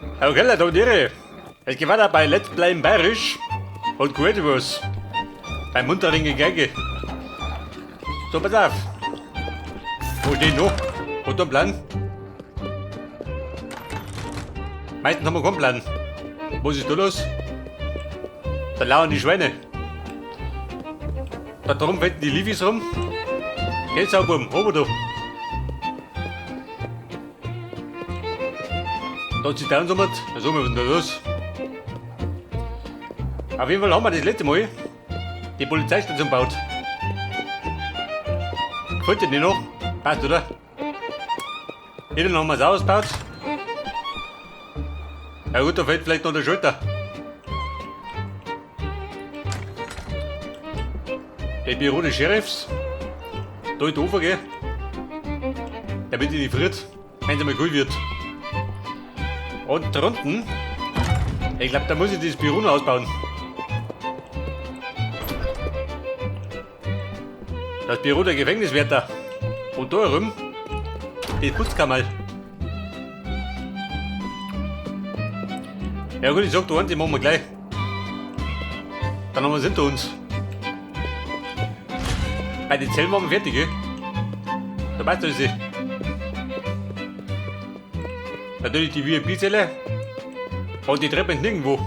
Okay, Leute und Ehre. Es geht weiter bei Let's Play in Bayerisch und Creativos. Beim munteren Gegeige. So, pass auf. Wo steht noch? Hat da einen Plan? Meistens haben wir keinen Plan. Was ist da los? Da lauern die Schweine. Da drum wetten die Livis rum. Geht's auch, Buben, oben da. Da hat sich der ansammelt. Da sagen wir, was ist denn da los? Auf jeden Fall haben wir das letzte Mal die Polizeistation gebaut. Gefällt dir nicht noch? Passt, oder? Innen haben wir es ausgebaut. Ja gut, da fehlt vielleicht noch der Schalter. Der Büro des Sheriffs. Da in die Ofen gehen. Damit ich nicht friert, wenn es einmal kühl wird. Und drunten, ich glaub, da muss ich das Büro noch ausbauen. Das Büro der Gefängniswärter. Und da herum, die Putzkammer. Ja gut, ich sag da eins, die machen wir gleich. Dann haben wir es hinter uns. Bei den Zellen waren wir fertig, gell? Da passt alles. Natürlich die V I P-Zelle. Und die Treppe ist nirgendwo.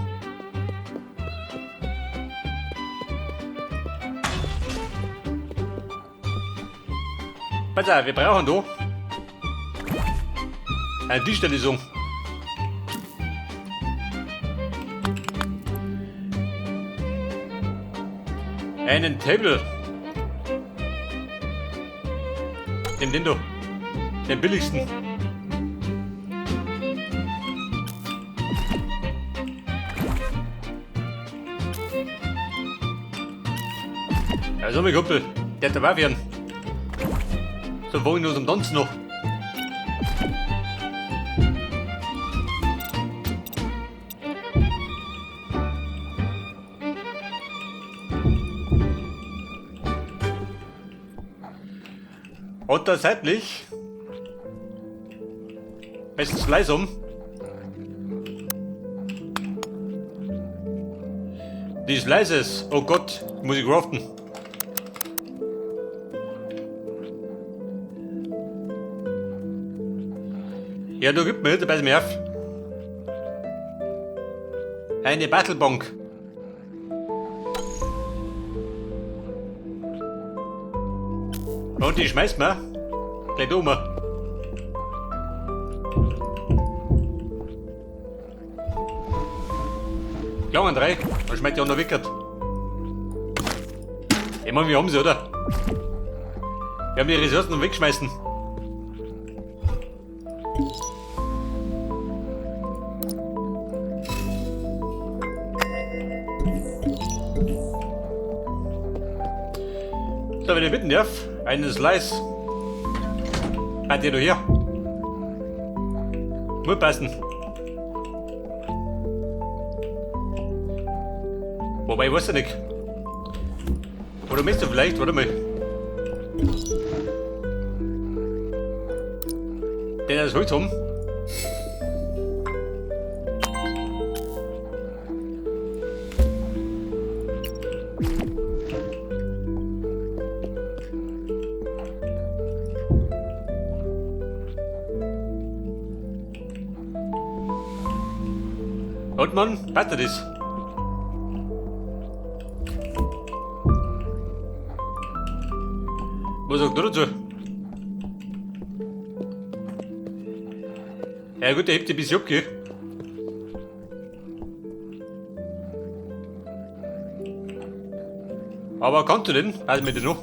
Pass auf, wir brauchen da eine Tischlerlösung. Einen Table. Nimm den da. Den billigsten. Ja, so mein Kumpel, der hat dabei werden. So wollen wir uns am Tanzen noch. Und da seitlich. Bestens leise um. Die Slices. Oh Gott, muss ich craften. Ja, du gib mir, da beiß ich mir auf. Eine Battlebonk. Und die schmeißt man gleich da um. Klangen drei, dann schmeißt die auch noch wickert. Ich mein, wir haben sie, oder? Wir haben die Ressourcen wegschmeißen. So, wenn ich bitten darf, einen Slice. Hat der da hier? Muss passen. Wobei, ich weiß ja nicht. Oder möchtest du vielleicht, warte mal. Den als Holz haben. Und Mann, passt das? Was sagt du dazu? Ja gut, der hebt sich ein bisschen ab, gell? Aber kannst du denn? Weiß ich mir noch.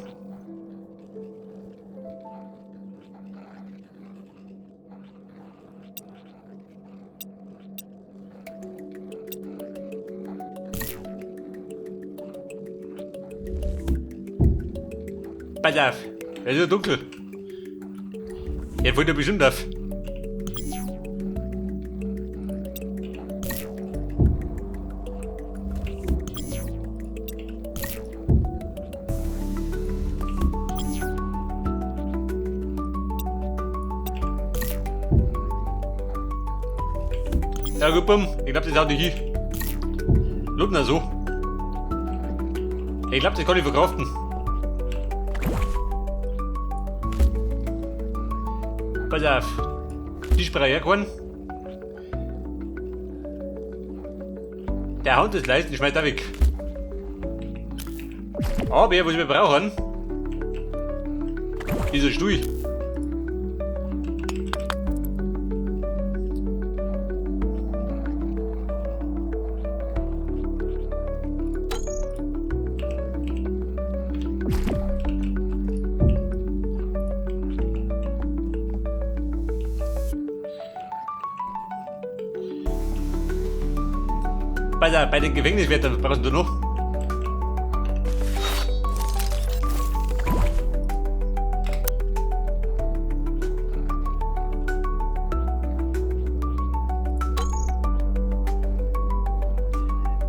Pass auf, es ist ja dunkel. Jetzt wollt ihr bestimmt auf. Ja gut, bumm. Ich glaube, das haut nicht hin. Lutner so. Ich glaube, das kann ich verkraften. Pass auf. Tisch brauche ich auch keinen. Der Hund ist leisten, schmeißt auch weg. Aber was wir brauchen, ist ein Stuhl. Bei den Gefängniswärtern brauchst du noch.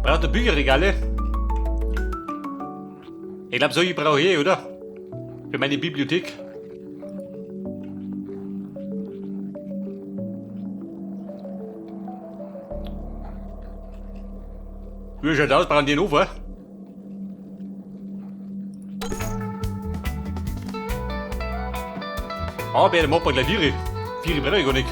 Braucht du Bücherregale? Ich glaube, solche brauche ich, oder? Für meine Bibliothek. Wie schaut aus? Brauchen die einen Ofen? Aber der macht gleich Viere. Viere brauche ich gar nicht.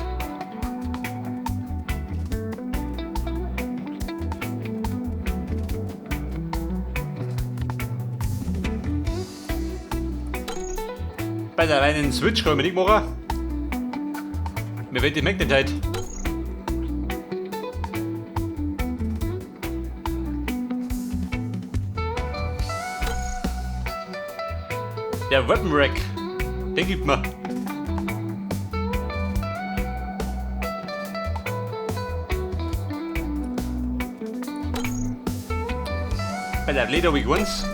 Bei der einen Switch kann ich mir nicht machen. Mir wird die Mac nicht heute. Der Weapon Rack, den gibt mir. Bei der Leder habe ich eins.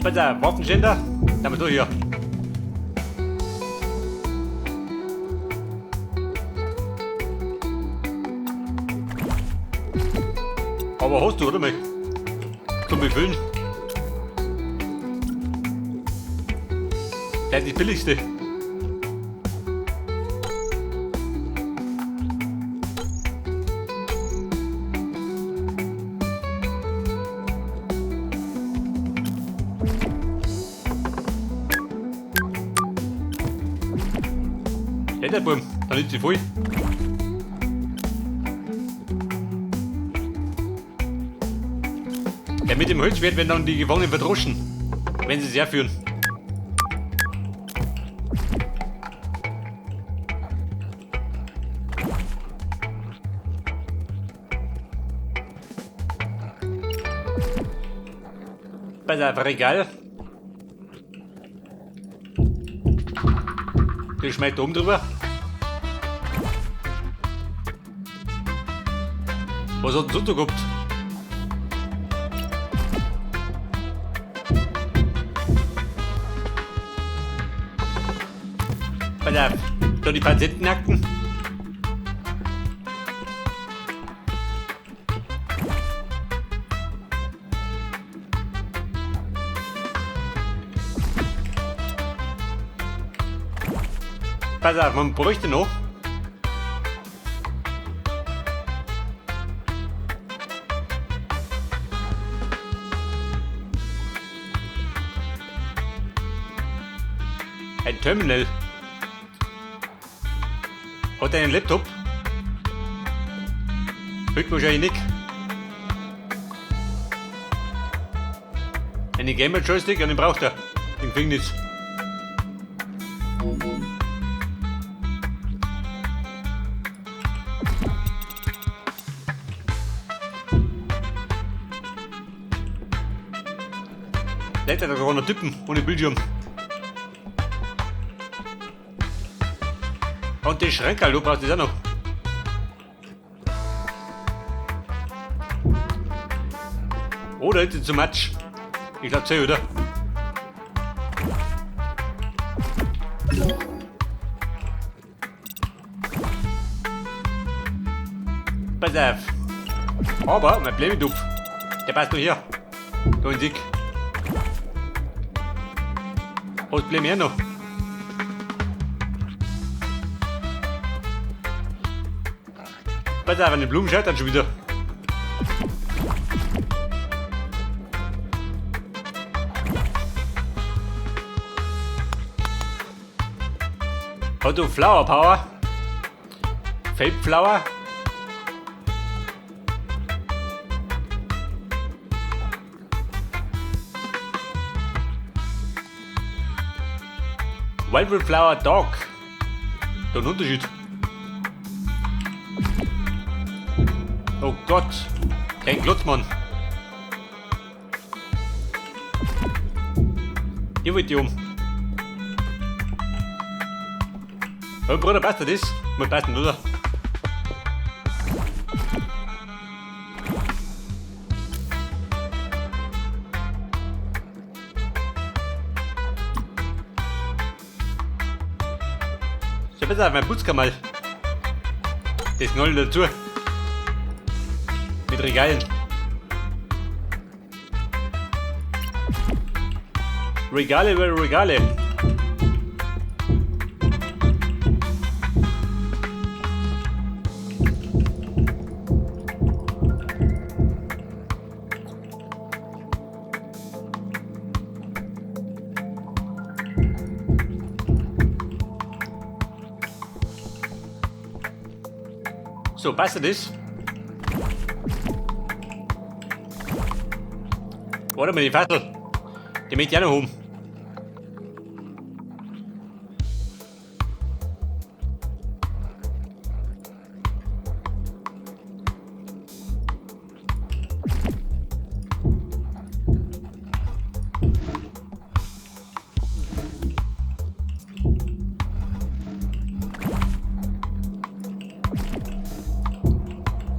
Bei der Waffenständer, da haben wir da hier. Aber hast du, oder mich? Zum Befüllen. Der ist die billigste. Ja, der Bum, da liegt sie voll. Ja, mit dem Holzschwert werden dann die Gefangenen verdroschen, wenn sie es herführen. Pass auf, Regal. Den schmeißt oben drüber. Was hat denn so gehabt? Pass auf, da die Patientenakten. Pass auf, man bräuchte noch. Ein Terminal. Hat er einen Laptop? Höchstwahrscheinlich nicht. Eine Gamer Joystick, ja, den braucht er. Den Gefängnis. Vielleicht hat er sogar noch Typen ohne Bildschirm. Und die Schrankerl, du brauchst das auch noch. Oder ist es zu Matsch? Ich glaub, 10, oder? Pass auf. Aber mein Blämitopf, der passt nur hier. Da in Sieg. Was bleibt mir noch? Pass auf, an den Blumen scheitern schon wieder. Hat du Flower Power? Vape Flower? Wildwood Flower Dog. Da ein Unterschied. Oh Gott. Kein Klotzmann. Hier wollte ich um. Oh Bruder, passt dir das? Mal passen, oder? So, pass auf, mein Putzkammerl. Das knoll dazu. Mit Regalen. Regale, Regale. So, passt das? Warte mal, die Fassel. Die möchte ich auch noch haben.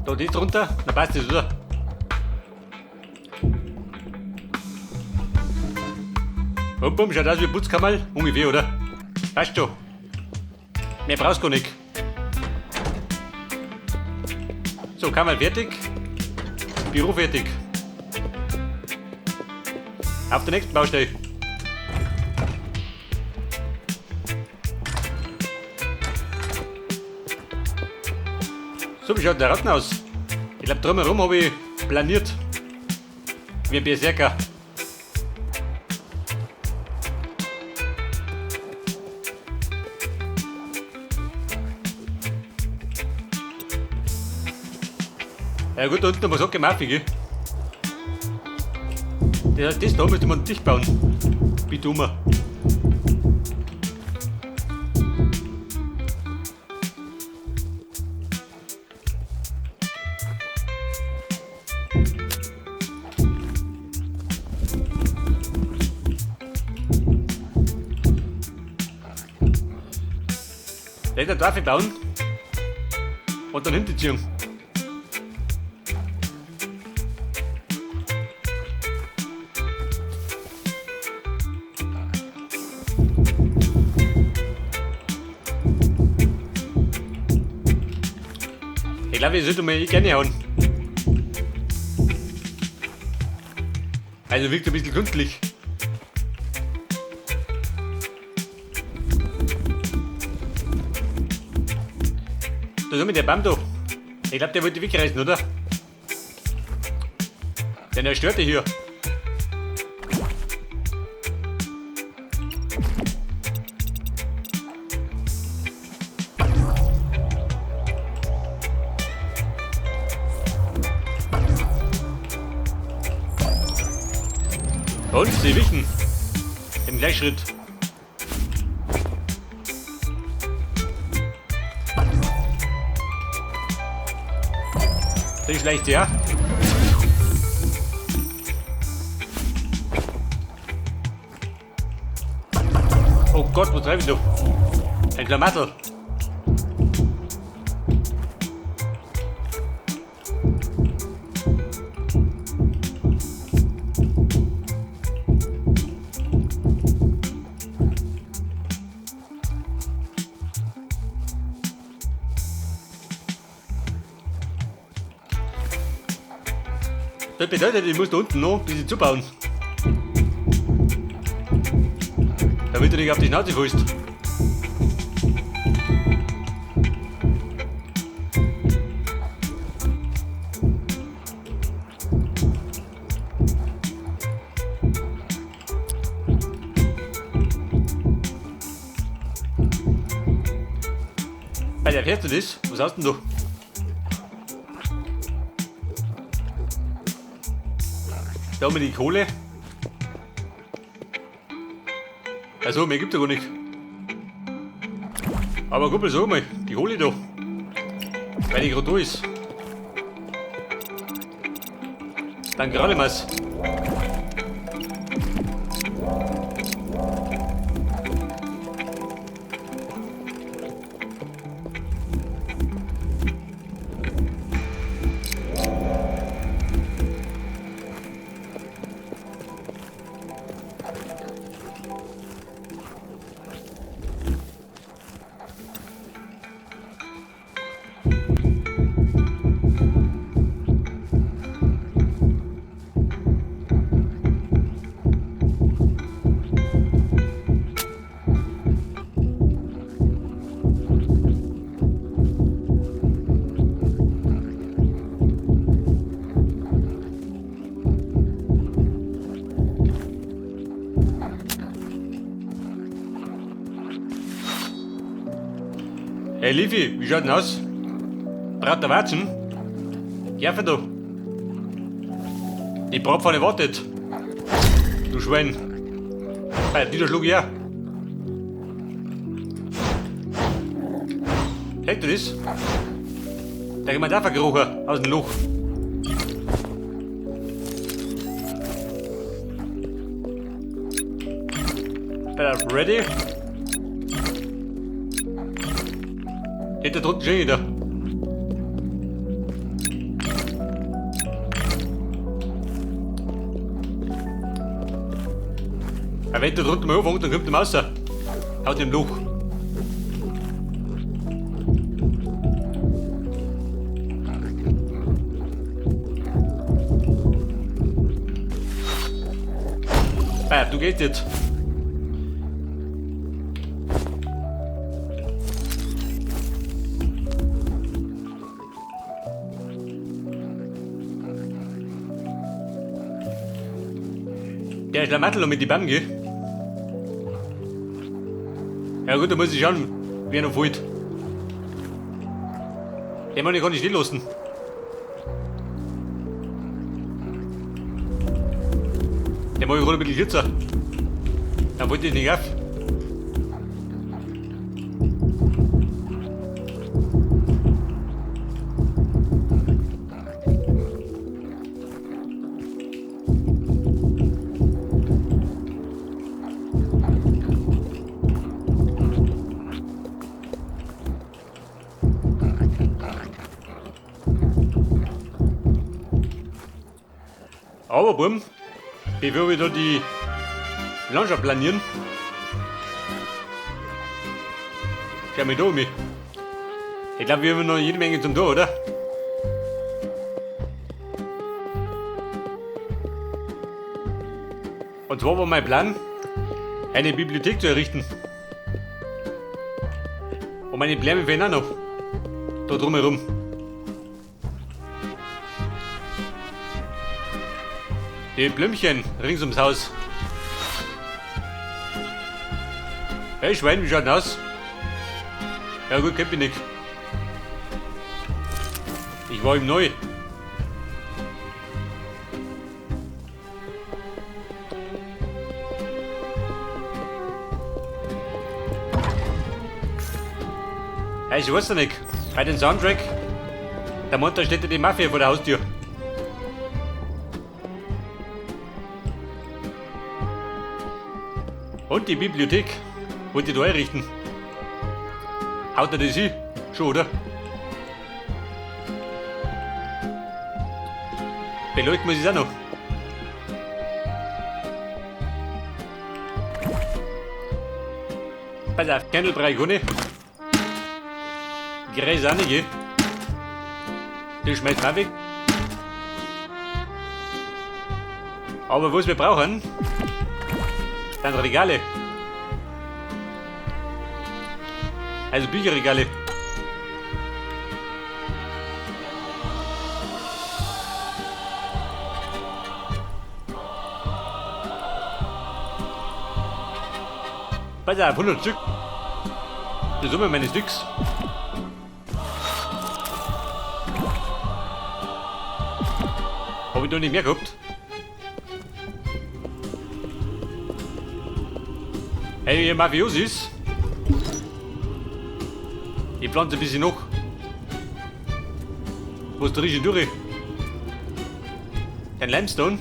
Da, die drunter, na passt das, oder? Bum, bum, schaut aus wie ein Putzkammerl. Ungefähr, oder? Passt schon. Mehr brauchst du gar nicht. So, Kammerl fertig. Büro fertig. Auf der nächsten Baustelle. So, wie schaut der Ratten aus? Ich glaub, drumherum hab ich planiert. Wie ein Berserker. Ja gut, da unten haben wir so gemacht, gell? Das heißt, das da müsste man dicht bauen. Wie dummer. Leider darf ich bauen und dann hinterziehen. Ich glaube, ich sollte mal eh gerne hauen. Also wirkt ein bisschen künstlich. Da ist mit der Baum da. Ich glaub, der wollte wegreißen, oder? Denn er stört dich hier. Und sie wichen. Im Gleichschritt. Das ist leicht, ja? Oh Gott, wo treibe ich da? Ein Klamattel. Das bedeutet, ich muss da unten noch ein bisschen zubauen. Damit du nicht auf die Schnauze fällst. Bei der fährst du das? Was hast denn du? Da haben wir die Kohle. Also, mehr gibt es ja gar nicht. Aber Kumpel, sag mal, die Kohle da. Weil die gerade da ist. Dann gerade mal's. Hey Livi, wie schaut denn aus? Brat der Watschen? Gerfe da. Die Bratpfanne wartet. Du Schwein. Bei dieser Schluck ja. Hört du das? Da kommt auch verkrochen aus dem Loch. Ready? Hinter drunten schon wieder. Ja, wenn du drunten mal anfängt, dann kommt der raus. Haut im Loch. Ah, du gehst jetzt. Der Schlamassel mit die Bam, gell? Ja gut, da muss ich schauen, wer noch fällt. Den Mann kann ich nicht lassen. Der mache ich gerade ein bisschen kürzer. Dann wollte ich nicht auf. Aber Bumm, bevor wir da die Landschaft planieren, schau mal da um mich. Ich glaube, wir haben noch jede Menge zum tun, oder? Und zwar war mein Plan, eine Bibliothek zu errichten. Und meine Pläne fehlen auch noch. Da drumherum. Die Blümchen rings ums Haus. Hey Schwein, wie schaut denn aus? Ja gut, kennt mich nicht. Ich war ihm neu. Ja, ich weiß ja nicht. Bei dem Soundtrack, der Montag steht ja die Mafia vor der Haustür. Und die Bibliothek wollte ich da einrichten. Haut er das hin? Schon, oder? Beleuchten muss ich es auch noch. Pass auf, Candle brauche ich gar nicht. Gräs auch nicht, gell? Die schmeißt man weg. Aber was wir brauchen, sind Regale. Also Bücherregale. Pass auf, 100 Stück. Die Summe meines Sticks. Hab ich noch nicht mehr gehabt. Hey, ihr Mafiosis. Ich pflanze ein bisschen noch. Wo ist der Riesche durch? Ein Limestone.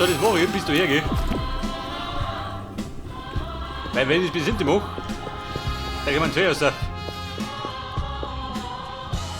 So, das mache ich, bis du hergeh. Weil wenn ich es bis hinten mache, dann kommen zwei raus.